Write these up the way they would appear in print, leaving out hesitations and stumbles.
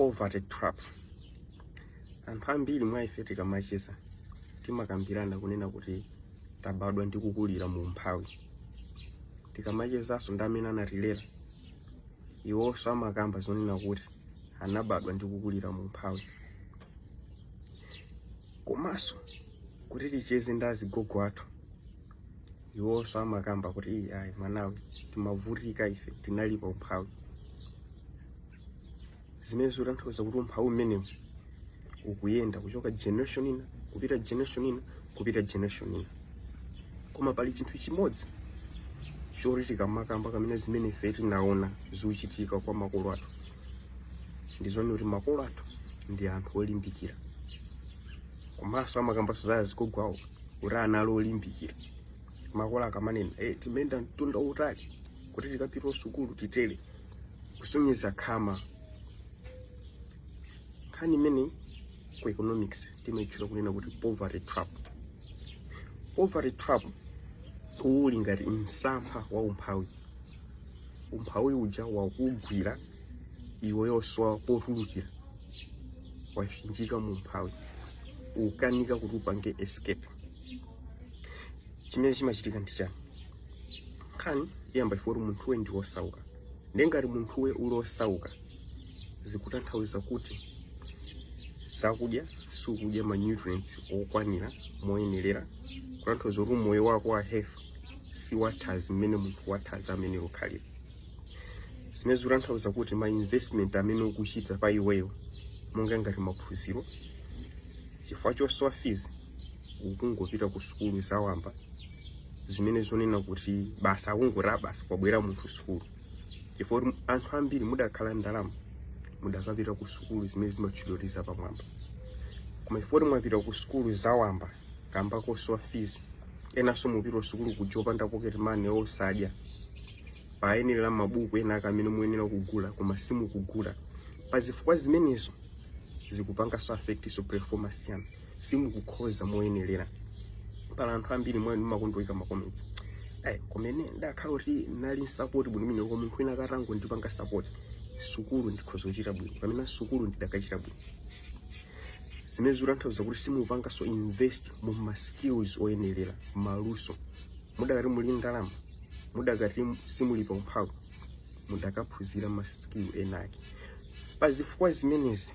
Poverty trap. Anthu ambiri mwa ife tikamacheza timakambirana kunena kuti tabadwa ndi kukulira mu umphawi. Tikamachezanso ndi amene anatilera, iwonso amakamba zonena kuti anabadwa ndi kukulira mu umphawi. Komanso kuti ticheze ndi azigogo athu, iwonso amakamba kuti, "Iyi ayi, mwanawe, timavutika ife, tinali pa umphawi." Zimene zikutanthauza kuti umphawi umenewu ukuyenda kuchoka generation ina kupita generation ina kupita generation ina. Koma pali chinthu chimodzi choti tikamakamba kamene zimene ife tinaona zikuchitika kwa makolo athu, ndizoni kuti makolo athu ndi anthu olimbikira. Komanso amakambanso za azigogo awo kuti anali olimbikira. Makolo akamanena, "Timayenda mtunda utali kuti tikapita sukulu," titere kusonyeza khama. Nkhani imene ku economics timayitchula kunena kuti poverty trap. Poverty trap uli ngati msampha wa umphawi. Umphawi uja wakugwira iwe, yosowa potulukira, wapsinjika mu umphawi, ukanika kuti upange escape. Chimene chimachitika ndi chani? Nkhani iyamba ifo kuti munthuwe ndi wosauka. Ndiye ngati munthuwe uli osauka, zikutanthauza kuti zakudya sukudya ma nutrients okwanira moyenerera, kutanthauza kuti moyo wako wa health si wathanzi mmene munthu wathanzi amene ukhalira. Zimene zikutanthauza kuti ma investment amene ukuchita pa iweyo, monga ngati maphunziro, chifukwa chosowa fees ukungopita ku sukulu zawamba, zimene zonena kuti basa akungoti basi kwabwera munthu sukulu, chifukwa kuti anthu ambiri mudakhala ndalama mudakapita ku sukulu zimene zimatchedwa kuti zapamwamba. Koma chifukwa kuti mwapita ku sukulu zawamba kamba kosowa fees, enanso mupita ku sukulu kuja opanda pocket money, osadya, payenera mabuku ena ake amene muyenera kugula koma simukugula. Pa zifukwa zimenezo zikupanganso affect so performance yanu, simukukhoza moyenerera. Pala anthu ambiri mwanu mumakondoika ma comments, "Kumene ndakhala kuti nali support bwino mine, koma munthu wina katango ndipanga support, sukulu ndikhoza kuchita bwino, pamene sukulu ndidakachita bwino." Zimene zikutanthauza kuti simupanganso invest mu ma skills oyenerera, maluso. Mudakati muli ndalama, mudakati simuli pa umphawi, mudakaphunzira ma skill enake. Pa zifukwa zimenezi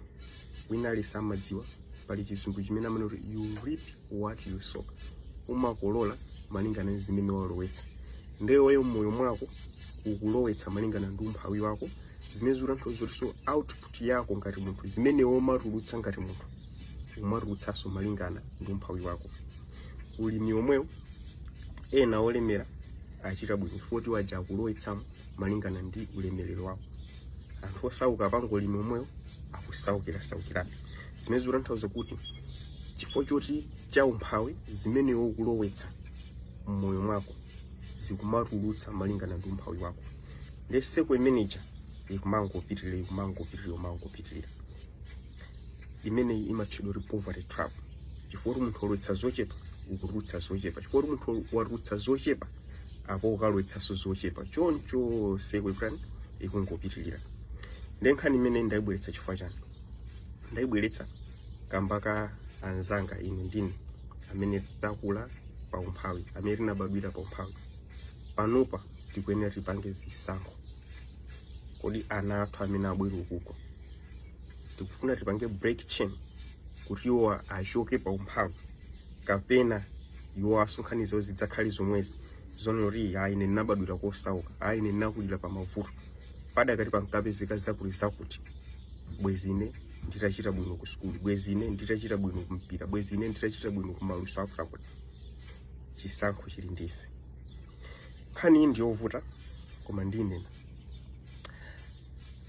wina aliyense amadziwa pali chizungu chimene amene kuti "You reap what you sow", umakolola malingana ndi zimene walowetsa. Ndeweyo mmoyo mwako ukulowetsa malingana ndi umphawi wako, zimene zikutanthauza kuti so output yako ngati munthu, zimene umatulutsa ngati munthu, umatulutsanso malingana ndi umphawi wako. Ulimi omwewo, ena olemera achita bwino chifukwa waja akulowetsamo malingana ndi ulemerero wawo. Anthu osauka apanga ulimi omwewo akusaukira saukirabe. Zimene zikutanthauza kuti chifukwa choti cha umphawi, zimene ukulowetsa mmoyo mwako zikumatulutsa malingana ndi umphawi wako. Ndi cycle imeneja ikumangopitirira, ikumangopitirira, ikumangopitirira. Imeneyi imatchedwa kuti poverty trap, chifukwa kuti munthu walowetsa zochepa, ukutulutsa zochepa. Chifukwa kuti munthu watulutsa zochepa, apo ukalowetsanso zochepa. Choncho cycle ikutani? Ikungopitirira. Ndi nkhani imene ndayibweretsa chifukwa chani? Ndayibweretsa kamba ka anzanga inu ndine amene takula pa umphawi, amene tinabadwira pa umphawi. Panopa tikuyenera tipange zisankho. Kodi ana athu amene abwera ukuko, tikufuna tipange break chain kuti iwo achoke pa umphawi, kapena iwo asonkhanizo zidzakhale zomwezi zonena kuti, "Ayi, ine ndinabadwira kosauka, ayi, ine ndinakulira pa mavuto, padakati pankapezeka zakuti zakuti, bwezi ine nditachita bwino ku sukulu, bwezi ine nditachita bwino kumpira, bwezi ine nditachita bwino kumaluso akutakuti"? Chisankho chili ndife. Nkhani iyi ndiyovuta, koma ndinena.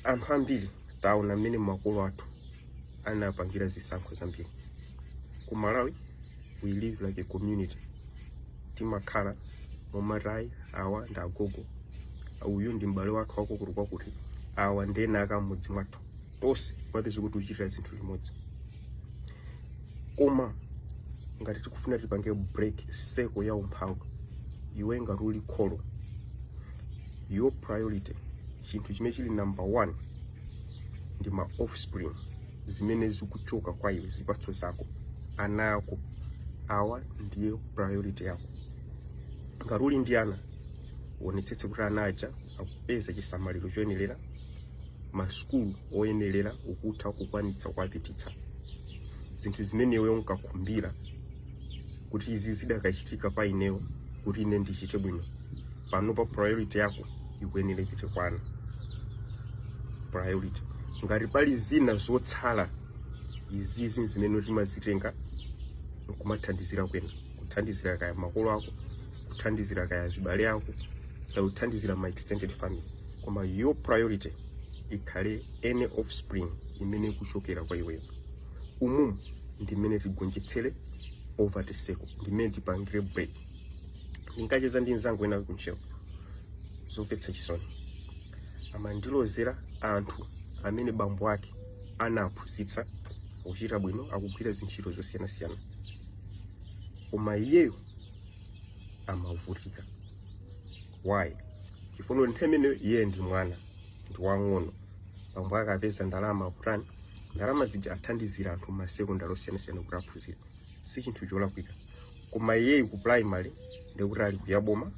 Anthu ambiri taona mmene makolo athu anapangira zisankho zambiri. Ku Malawi we live like a community. Timakhala momatayi, awa ndi agogo, uyu ndi m'bale wathu wakuti kwakuti, awa ndi ena akamudzi mwathu, tonse mapeza kuti uchitira zinthu limodzi. Koma ngati tikufuna tipange break cycle ya umphawi, iwe ngati uli kholo, your priority, chinthu chimene chili number one, Ndi ma offspring zimene zikuchoka kwa iwe, zipatso zako, ana ako awa ndiye priority yako. Ngati uli ndi ana, uonetsetse kuti ana aja akupeza chisamaliro choyenerera, masukulu oyenerera ukutha kukwanitsa kuwapititsa, zinthu zimene iwe unkakhumbira kuti izi zidakachitika pa ineyo kuti ine ndichite bwino. Panopa priority yako ikuyenera ipite kwa ana, priority. Ngati pali zina zotsala, izizi zimene timazitenga nkumathandizira kwena, kuthandizira kaya makolo ako, kuthandizira kaya azibale ako, kaya kuthandizira ma extended family, koma your priority ikhale any offspring imene ikuchokera kwa iweyo. Umumu ndimene tigonjetsere poverty circle, ndimene tipangire break. Ndinkacheza ndi mzangu wina kuntcheu, zomvetsa chisoni, amandilozera anthu amene bambo ake anaphunzitsa, akuchita bwino, akugwira zintchito zosiyanasiyana, koma iyeyo amavutika. Why? Chifukwa nthawi imeneyo iye ndi mwana, ndi wang'ono, bambo ake apeza ndalama, akutani, ndalama zija athandizira anthu masekondari osiyanasiyana kuti aphunzire. Si chinthu cholakwika, koma iyeyu ku primary ndikuti ali kuyaboma,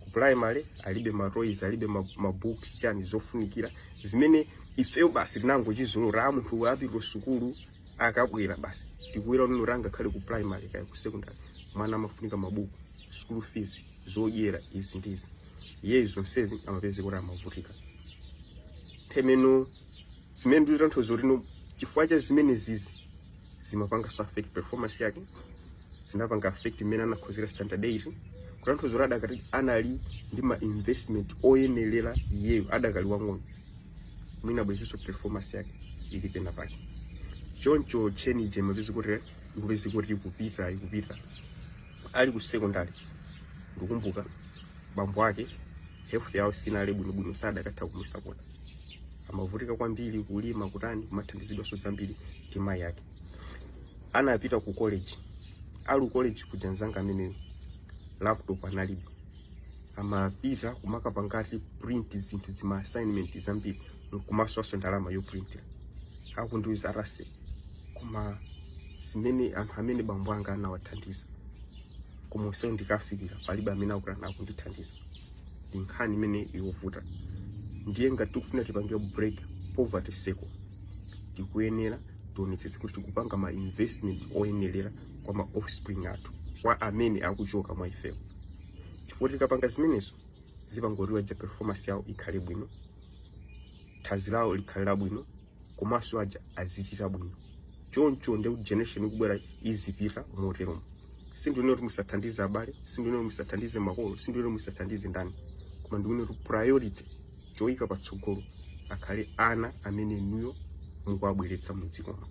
ku primary alibe ma toys, alibe ma books, chani, zofunikira zimene ifeyo basi tinangochizolowera. Munthu apita sukulu akabwera basi, tikuwera nino rangakhale ku primary kaya ku secondary, mwana amafunika mabuku, school fees, zodyera, izi ndizi. Iyeyu zonsezi amapeza kuti amavutika. Temeno zimene ndikutanthauza kuti no, chifukwa cha zimene zizi zimapanganso affect performance yake, zinapanga affect imene anakhozera standard 8. Kutanthauza kuti adakati anali ndi ma investment oyenerera iyeyo adakali wang'ono, mwina bwezinso performance yake ili pena pake. Choncho chain ija imapeza kuti ikupeza kuti ikupita ikupita. Ali ku secondary, ndikumbuka bambo ake health yawo sinali bwinobwino, sadakatha kumusapota, amavutika kwambiri kulima, kutani, kumathandizidwanso zambiri ndi mayi ake. Anapita ku college, ali ku college kuja mzanga ameneyo laptop analibe, amapita kumakapangati print zinthu zima assignment zambiri nkumasowaso ndalama yoprintira. Akundiuza, "Arase, koma zimene anthu amene bambo anga anawathandiza, koma onsewo ndikafikira palibe amene akutani, akundithandiza." Ndi nkhani imene ikuvuta. Ndiye ngati tikufuna tipange break poverty circle, tikuyenera tionetsetse kuti tikupanga ma investment oyenerera kwa ma offspring athu, kwa amene akuchoka mwa ifewo, chifukwa tikapanga zimenezo zipangoti aja performance yawo ikhale bwino, thanzi lawo likhale labwino, komanso aja azichita bwino. Choncho ndi kuti generation ikubwera izipita moteromo. Sindinene kuti musathandize abale, sindinene kuti musathandize makolo, sindinene kuti musathandize ndani, koma ndikunena kuti priority, choyika patsogolo, akhale ana amene inuyo mukuwabweretsa mu dzikomo.